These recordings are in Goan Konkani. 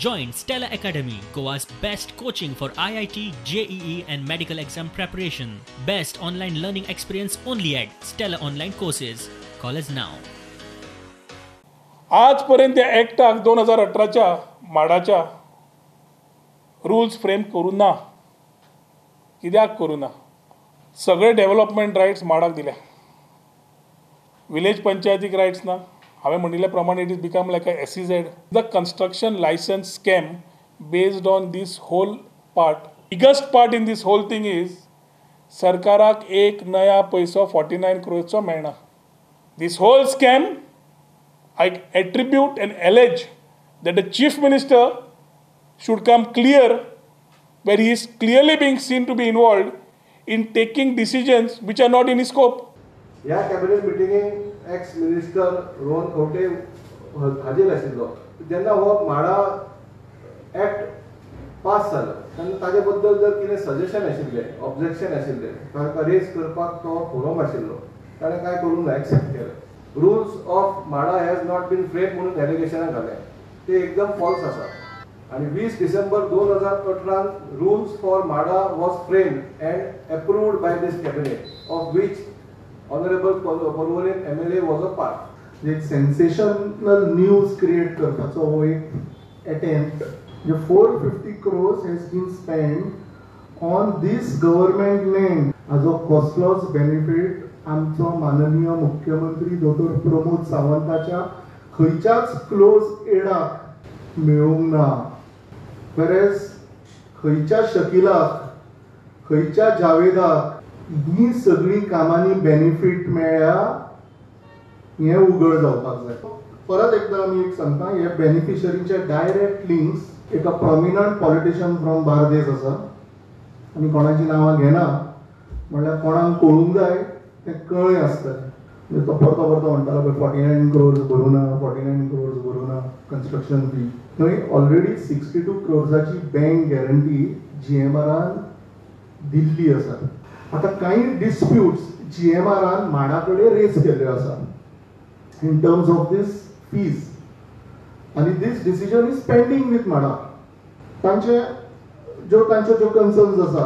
Join Stella Academy, Goa's best coaching for IIT, JEE and medical exam preparation. Best online learning experience only at Stella Online Courses. Call us now. आजपर्यंत त्या ॲक्टाक 2018च्या माडाच्या रुल्स फ्रेम करूं ना. कित्याक करूं ना? सगळे डेव्हलपमेंट रायट्स माडाक दिल्या, विलेज पंचायतीक रायट्स ना. हांवें म्हणिल्ल्या प्रमाणे it is become like a SEZ. The construction licence scam based on this whole part, biggest part in this whole thing is सरकाराक एक नया पयसो 49 क्रोर्सचो मेळना. This whole scam I attribute and allege that the Chief Minister should come clear where he is clearly being seen to be involved in taking decisions which are not in his scope. ह्या कॅबिनेट मिटिंगेक एक्स मिनिस्टर रोहन खंवटे हाजीर आशिल्लो. जेन्ना हो म्हाडा एक्ट पास जालो तेन्ना ताजे बद्दल जर कितें सजेशन आशिल्लें, ऑब्जेक्शन आशिल्लें, ताका रेज करपाक तो फोरम आशिल्लो, ताणें कांय करूंक ना, एक्सेप्ट केलें. Rules of MHADA has not been frame म्हणून एलिगेशनां घालें, ते एकदम फॉल्स आसा. आनी 20 डिसेंबर 2018 rules for MHADA was framed and approved by this cabinet, of which honourable Porvorim MLA was a part. एक सेन्सेशनल न्यूज क्रिएट करपाचो हो एक attempt. J 450 crores has been spend on this government land, हाजो कसलोच बेनिफीट आमचो माननीय मुख्यमंत्री दोतोर प्रमोद सावंताच्या खंयच्याच क्लोज एडाक मेळूंक ना. वेरेज खंयच्या शकीलाक, खंयच्या जावेदाक ही सगळीं कामांनी बेनिफीट मेळ्ळ्या हें उगड जावपाक जाय. परत एकदा आमी एक सांगता, हे बेनिफिशरीचे डायरेक्ट लिंक्स एका प्रॉमिनंट पॉलिटिशियन फ्रॉम बार्देस आसा आनी कोणाची नांवां घेना, म्हणल्यार कोणाक कळूंक जाय तें कळ्ळें आसतलें. म्हणजे तो परतो परतो म्हणटालो पळय 49 क्रोर्स भरूं ना, 49 क्रोर्स भरूं ना कन्स्ट्रक्शन फी. थंय ऑलरेडी 62 क्रोर्साची बँक गॅरंटी जीएमआरान दिल्ली आसा. आतां कांय डिस्प्यूट्स जीएमआरान म्हाडा कडेन रेज केल्ल्यो आसा in terms of this fees, आनी this decision is pending with MHADA. तांचे ज्यो तांच्यो ज्यो कन्सर्न्स आसा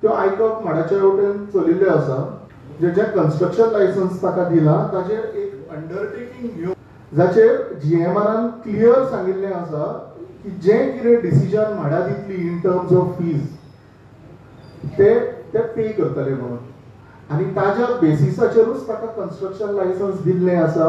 त्यो आयकप म्हाडाच्या वटेन चलिल्ल्यो आसा. जें कन्स्ट्रक्शन लायसन्स ताका दिलां ताचेर एक अंडरटेकींग घेवन जाचेर जीएमआरान क्लियर सांगिल्लें आसा की जें कितें डिसिजन म्हाडा दितली इन टर्म्स ऑफ फीज ते ते पे करतले म्हणून, आनी ताज्या बेसिसाचेरूच ताका कन्स्ट्रक्शन लायसन्स दिल्लें आसा.